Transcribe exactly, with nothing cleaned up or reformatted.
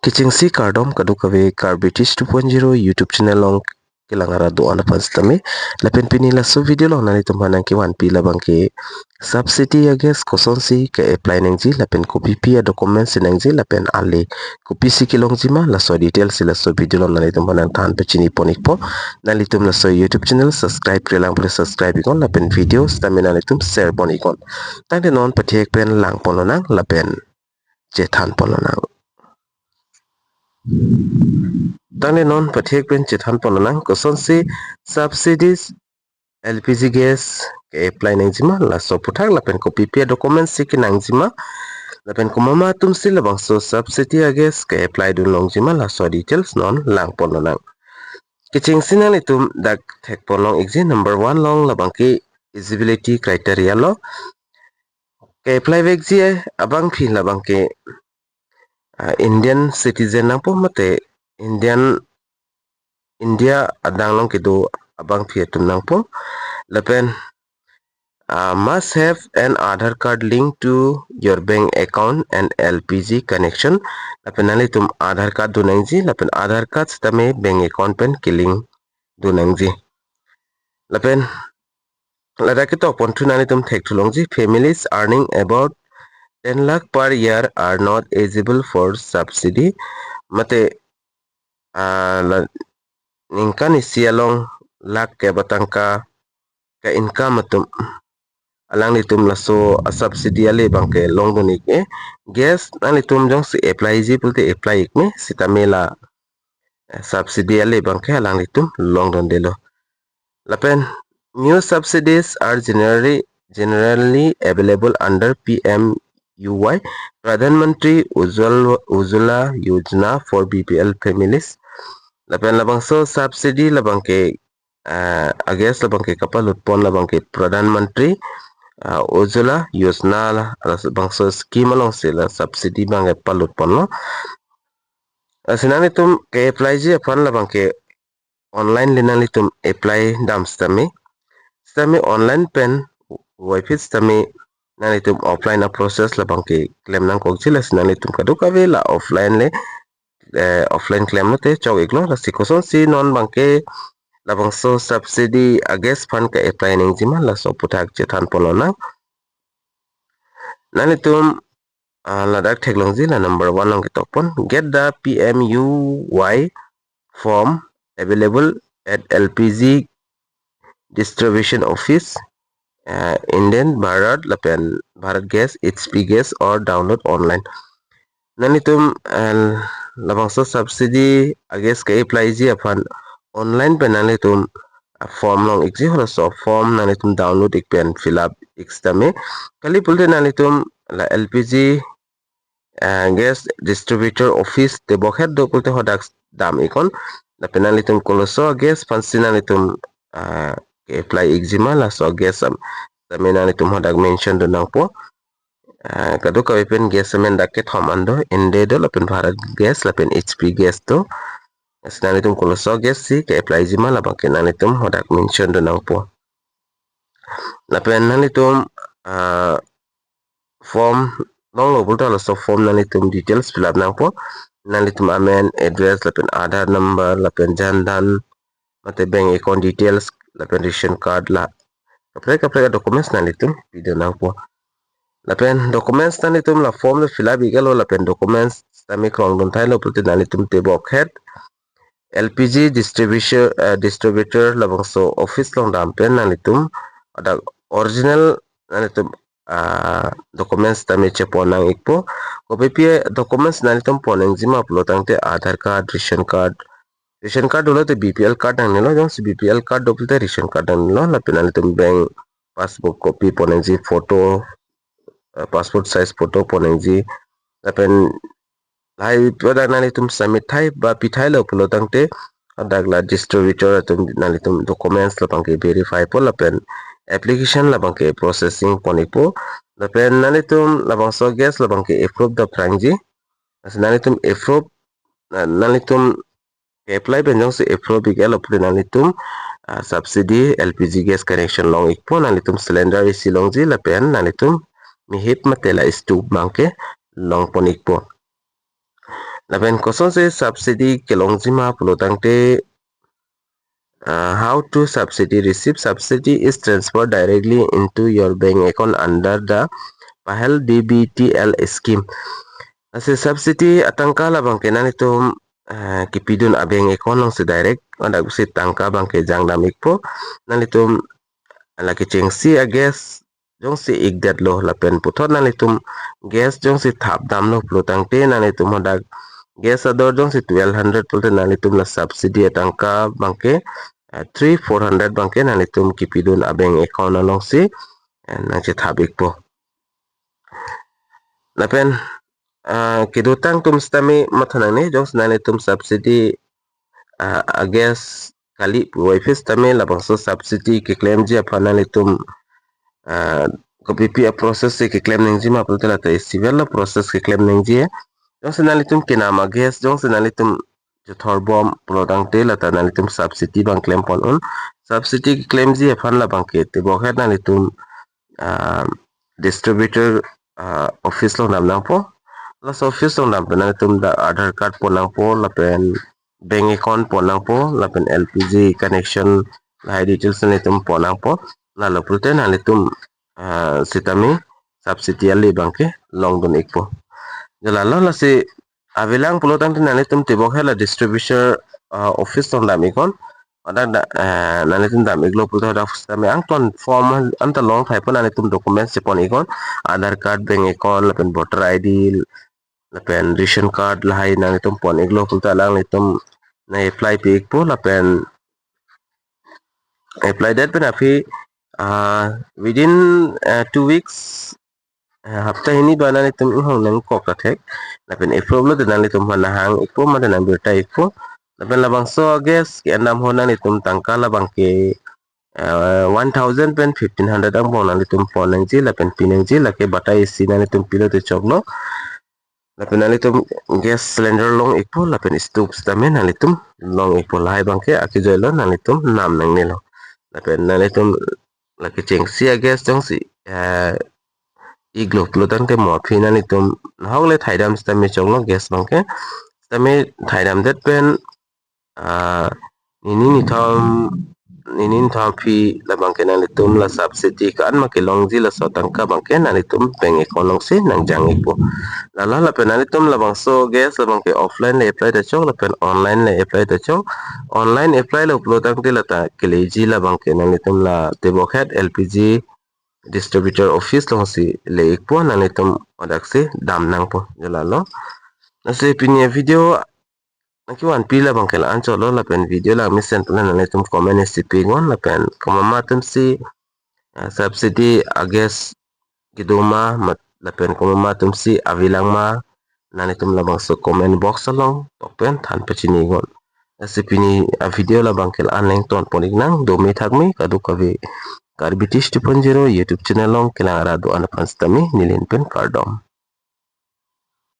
Kechengsi kardom kadokave Karbi Teach two point zero YouTube channel along kelang arat do-an aphan sitame. Lapen pini laso video along nanglitum aphan nangkevanpi labangke subsidy a-gas kosonsi ke-apply nangji lapen kopipi a-documents si nangji lapen ale kopisi kelongjima, laso details si laso video along nanglitum aphan nangthan pachini pon ikpo. Nanglitum laso YouTube channel subscribe-re lang pule subscribe iknon lapen video sitame nanglitum share pon iknon. Tangte non pathek pen lang pon lonang lapen chethan pon lonang. Tangte non pathek pen chethan pon lonang kosonsi subsidies L P G gas ke-apply nangjima laso aphuthak lapen kopipi a-documents si kenangjima lapen komat atum si labangso subsidy a-gas ke-apply dun longjima, laso details non lang pon lonang. Kechengsi nanglitum dak thek pon long ikji, number one along labangke eligibility criteria lo. Ke-apply vekji abangpi labangke, ah, Indian citizen nangpo mate Indian, India adang along kedo abangpi atum nangpo. Lapen, ah, must have an Aadhaar card linked to your bank account and L P G connection. Lapen nanglitum Aadhaar card dun nangji lapen Aadhaar card sitame bank account pen ke-link dun nangji. Lapen ladak ketok ponthu nanglitum thekthu longji, families earning about ten lakh per year are not eligible for subsidy. Mate, ah, la ningkan isi along lakh kep atangka ke-income atum, alanglitum laso a-subsidy ale abangke longdun ik-e. Gas nanglitum jongsi apply ji pulote apply ik me, sitame la, eh, subsidy ale abangke alanglitum longdundelo. Lapen new subsidies are generally, generally available under P M U Y, Pradhan Mantri Ujjwal, Ujjwala Yojana for B P L families. Lapen labangso subsidy labangke, ah, a-gas labangke kapalut pon labangke Pradhan Mantri, ah, Ujjwala Yojana la, labangso scheme alongsi la subsidy abangke palut ponlo. Lasi nanglitum ke-apply ji aphan labangke online le nanglitum apply dam sitame. Sitame online pen puvoiphit sitame nanglitum offline a-process labangke klem nangkokji, lasi nanglitum kadokave la offline le, eh, offline klem lote chok iklo. Lasi kosonsi non abangke labangso subsidy a-gas aphan ke-apply nangjima laso aphuthak chethan pon lonang. Nanglitum, ah, ladak theklongji, la number one along ketok pon, get the P M U Y form available at L P G distribution office, ah, Indian, Bharat lapen Bharat Gas, H P Gas or download online. Nanglitum, eh, labangso subsidy a-gas ke-apply ji aphan online pen nanglitum, ah, form long ikji, halaso form nanglitum download ik pen fill up ik sitame. Kali pulote nanglitum la L P G, eh, gas distributor office tebokhet do pulote hadak dam iknon. Lapen nanglitum koloso gas aphansi nanglitum, ah, ke-apply ikjima, laso gas am, sitame nanglitum hadak mention dun nangpo. Ah, kadokave pen gas amen dak kethom an do, Inde do lapen Bharat Gas lapen H P Gas do. Lasi nanglitum koloso gas si ke-apply jima labangke nanglitum hadak mention dun nangpo. Lapen nanglitum, ah, form longlo pulote laso form nanglitum details fill up nangpo. Nanglitum amen, address lapen Aadhaar number lapen Jan Dhan mate bank account details lapen ration card la kaprek kaprek documents nanglitum pidun nangpo. Lapen documents nanglitum la form le fill up iklo lapen documents sitame krongdun thailo pulote nanglitum tebokhet L P G distribution, eh, distributor labangso office along dam pen nanglitum hadak original nanglitum, ah, documents sitame chepon nang ikpo. Kopipi documents nanglitum pon nangjima pulo tangte Aadhaar card, ration card, ration card dolo te B P L card nangnelo, jongsi B P L card do pulote ration card nangnelo, lapen nanglitum bank passbook copy pon nangji, photo, eh, passport size photo pon nangji, lapen lahai pada nanglitum submit thai ba pi thailo pulo tangte hadak la distributor atum nanglitum documents labangke verify po lapen application labangke processing pon ikpo. Lapen nanglitum labangso gas labangke approve dapprangji. Lasi nanglitum approve, na-, nanglitum ke-apply pen jongsi approve iklo pulote nanglitum, ah, subsidy L P G gas connection long ikpo, nanglitum cylinder isi longji lapen nanglitum mehip mate la stove abangke long pon ikpo. Lapen kosonsi subsidy kelongji ma pulo tangte, uh, how to subsidy receive? Subsidy is transferred directly into your bank account under the PAHEL D B T L scheme. Lasi subsidy atangka labangke nanglitum, uh, kipidun a-bank account alongsi direct, hadak si tangka abangke jangdam ikpo. Nanglitum lake chengsi a-gas jongsi ikdetlo lapen puthot nanglitum gas jongsi thapdamlo pulo tangte nanglitum hadak gas ador jongsi twelve hundred pulote nanglitum la subsidy atangka abangke, eh, three four hundred abangke nanglitum kipidun a-bank account alongsi, eh, nangchethap ikpo. Lapen, ah, kedotang atum sitame matha nangne, jongsi nanglitum subsidy, ah, a-gas kali puvoiphit sitame labangso subsidy keklemji aphan nanglitum, ah, kopipi a-process si keklem nangji ma pulote lata isi vel a-process keklem nangji. Jongsi nanglitum kenam a-gas jongsi nanglitum chethorbom pulo tangte lata nanglitum subsidy abang klempon un. Subsidy keklemji aphan labangke tebokhet nanglitum, ah, distributor, ah, office along dam nangpo. Laso office along dam pen nanglitum dak Aadhaar card pon nangpo lapen bank account pon nangpo lapen L P G connection lahai details nanglitum pon nangpo. Lalo pulote nanglitum, ah, sitame subsidy ale abangke longdun ikpo. Jo lalo, lasi avelang pulo tangte nanglitum tebokhet la distributor, ah, office along dam iknon. Hadak da, eh, nanglitum dam iklo pulote hadak sitame angton form anta long thaipo, nanglitum documents chepon iknon. Aadhaar card, bank account, lapen voter I D, lapen ration card lahai nanglitum pon iklo pulote alanglitum nang-apply pi ikpo lapen apply det pen aphi, ah, within, eh, two weeks, eh, hapta hini ba nanglitum inghong nangkok kathek. Lapen approve lote nanglitum aphan nanghang ikpo mate nangbirta ikpo. Lapen labangso a-gas ke-endam ahut nanglitum tangka labangke, eh, one thousand pen fifteen hundred angbong nanglitum pon nangji lapen pi nangji, lake batai isi nanglitum pilote choklo. Lapen nanglitum gas cylinder long ikpo lapen stove sitame nanglitum long ikpo, lahai abangke akejoilo, nanglitum nam nangnelo. Lapen nanglitum lake chengsi a-gas jongsi, eh, iklo pulo tangte mo aphi nanglitum nahok le thaidam sitame choklo gas abangke. Sitame thaidam det pen, ah, nini nithom, nini nithom aphi labangke nanglitum la subsidy ko-an ma kelongji laso atangka abangke nanglitum bank account alongsi nangjang ikpo. Lalo lapen nanglitum labangso gas labangke offline le apply ta chok lapen online le apply ta chok. Online apply lo pulo tangte lata keleji labangke nanglitum la tebokhet L P G distributor office alongsi le ikpo, nanglitum hadaksi dam nangpo. Jo lalo. Lasi pini a-video nangkevanpi labangke la-an chotlo, lapen video lang mesen pen nanglitum comment isi pi iknon, lapen komat ma atumsi, ah, subsidy a-gas kedo ma, mat-, lapen komat ma atumsi avelang ma, nanglitum labangso comment box along tok pen than pachini iknon. Lasi pini a-video labangke la-an nangtonpon iknang, dome thakme kadokave. Karbi Tish two point zero YouTube channel along kelang arat do-an aphan sitame neli pen kardom.